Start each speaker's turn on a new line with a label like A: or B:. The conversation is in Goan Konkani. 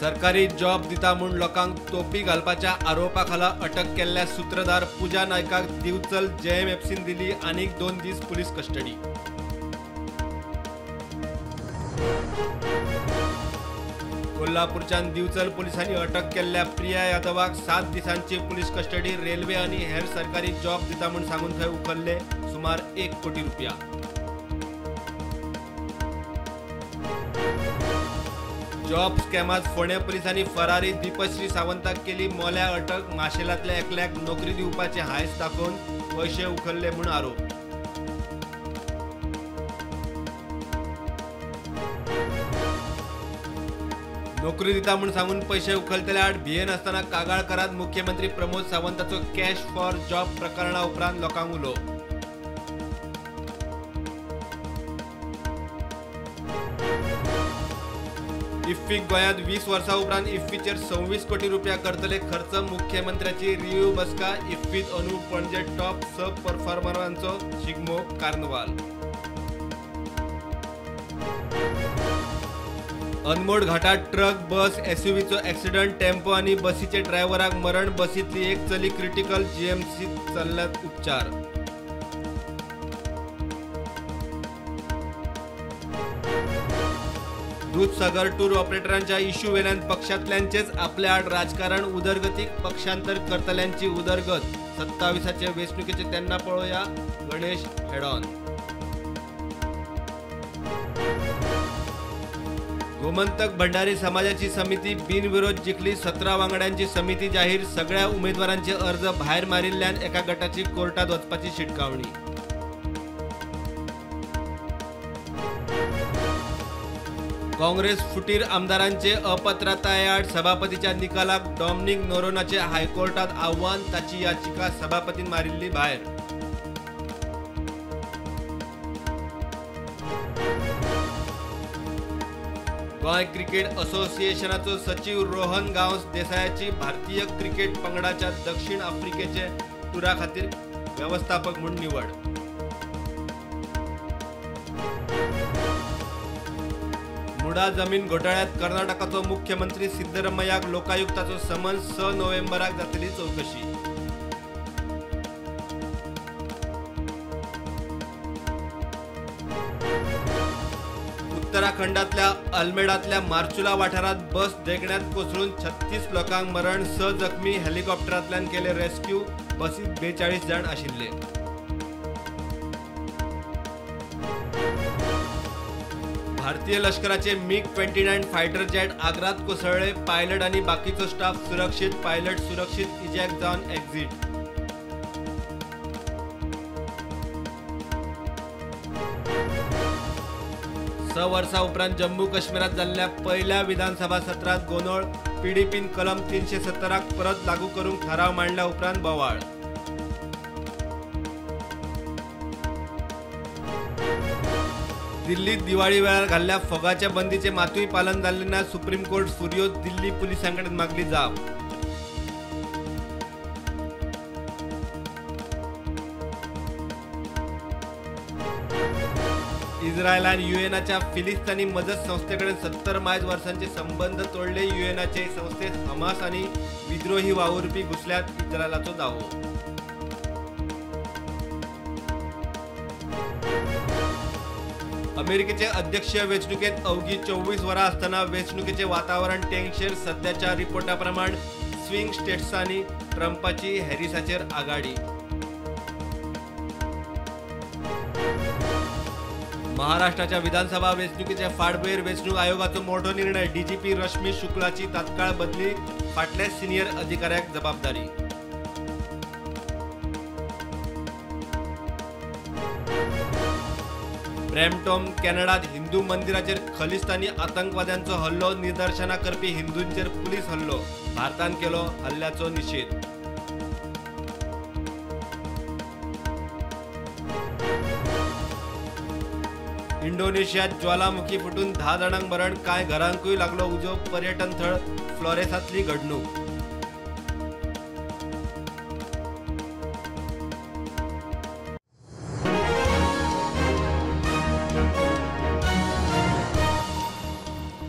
A: सरकारी जॉब दिता म्हूण लोकांक तोपी घालपाच्या आरोपा खाला अटक केल्ल्या सूत्रधार पूजा नायकाक दिवचल जेएमएफसीन दिली आनीक 2 दीस पुलीस कस्टडी। कोल्हापूरच्यान दिवचल पोलिसांनी अटक केल्ल्या प्रिया यादवाक 7 दिसांची पुलीस कस्टडी। रेल्वे आनी हेर सरकारी जॉब दिता म्हूण सांगून थंय उखल्ले सुमार 1 कोटी रुपया। जॉब स्कॅमात फोंडें पोलिसांनी फरारी दीपश्री सावंताक केली मोल्या अटक। माशेलांतल्या एकल्याक नोकरी दिवपाचे हांयस दाखोवन पयशे उखल्ले म्हूण आरोप। नोकरी दिता म्हूण सांगून पयशे उखलतल्या आड भियेनासतना कागाळ करात मुख्यमंत्री प्रमोद सावंताचो कॅश फॉर जॉब प्रकरणा उपरांत लोकांक उलो। इफ्फीक गोंयांत 20 वर्सां उपरांत इफ्फीचेर 26 कोटी रुपया करतले खर्च। मुख्यमंत्र्याची रिव्यू बसका। इफ्फीत अंदू पणजे टॉप 6 परफॉर्मरांचो शिगमो कार्नवाल। अनमोड घाटात ट्रक बस एसयूव्हीचो एक्सिडंट। टेम्पो आनी बसीचे ड्रायव्हराक मरण। बसींतली एक चली क्रिटिकल। जीएमसीत चल्ल्यात उपचार। दूधसागर टूर ऑपरेटरांच्या इश्यू वेल्यान पक्षांतल्यांचेच आपल्या आड राजकारण। उदरगतीक पक्षांतर करतल्यांची उदरगत। 27 वेंचणुकेचे तेन्ना पळोवया गणेश हेडॉन। गोमंतक भंडारी समाजाची समिती बिनविरोध जिखली। 17 वांगड्यांची समिती जाहीर। सगळ्या उमेदवारांचे अर्ज भायर मारिल्ल्यान एका गटाची कोर्टात वचपाची शिटकावणी। काँग्रेस फुटीर आमदारांचे अपात्रताये आड सभापतीच्या निकालाक डॉमनिक नोरोनाचे हायकोर्टात आव्हान। ताची याचिका सभापतीन मारिल्ली भायर। गोंय क्रिकेट असोसिएशनाचो सचीव रोहन गांवस देसायाची भारतीय क्रिकेट पंगडाच्या दक्षिण आफ्रिकेचे टुरा खातीर वेवस्थापक म्हूण निवड। मुडा जमीन घोटाळ्यात कर्नाटकाचो मुख्यमंत्री सिद्धरमय्याक लोकायुक्ताचो समन्स। 6 नोव्हेंबराक जातली चवकशी। उत्तराखंडातल्या अल्मेडातल्या मार्चुला वाठारात बस देगण्यात कोसळून 36 लोकांक मरण, 6 जखमी। हेलिकॉप्टरांतल्यान केले रेस्क्यू। बसीत 42 जाण आशिल्ले। भारतीय लष्कराचे मिग-29 फायटर जेट आग्रात कोसळ्ळे। पायलट आनी बाकीचो स्टाफ सुरक्षित। पायलट सुरक्षित इजॅक्ट जावन एक्झिट। 6 वर्सां उपरांत जम्मू काश्मीरात जाल्ल्या पयल्या विधानसभा सत्रात गोंदळ। पीडीपीन कलम 370 परत लागू करूंक थाराव मांडल्या उपरांत बोवाळ। दिल्लीत दिवाळी वेळार घाल्ल्या फोगाच्या बंदीचे मातूय पालन जाल्लें ना। Supreme court फुर्योज। दिल्ली पुलिसांकडेन मागली जाप। इस्रायलान युएनाच्या फिलिस्तानी मजत संस्थेकडेन 70 मायज वर्सांचे संबंध तोडले। युएनाचे संस्थेत हमास आनी विद्रोही वावुरपी घुसल्यात। इस्रायलाचो दावो। अमेरिकेचे अध्यक्षीय वेंचणुकेत अवघी 24 वरां आसतना वेंचणुकेचे वातावरण तेंगशेर। सद्याच्या रिपोर्टा प्रमाण स्विंग स्टेट्सांनी ट्रंपाची हॅरिसाचेर आघाडी। महाराष्ट्राच्या विधानसभा वेंचणुकेच्या फाटभुंयेर वेंचणूक आयोगाचो मोठो निर्णय। डीजीपी रश्मी शुक्लाची तात्काळ बदली। फाटल्या सिनियर अधिकाऱ्याक जबाबदारी। ब्रॅम्पटन कॅनडात हिंदू मंदिराचेर खलिस्तानी आतंकवाद्यांचो हल्लो। निदर्शनां करपी हिंदूंचेर पुलीस हल्लो। भारतान केलो हल्ल्याचो निशेध। इंडोनेशियात ज्वालामुखी फुटून 10 जाणांक मरण, कांय घरांकूय लागलो उजो। पर्यटन थळ फ्लोरेसांतली घडणूक।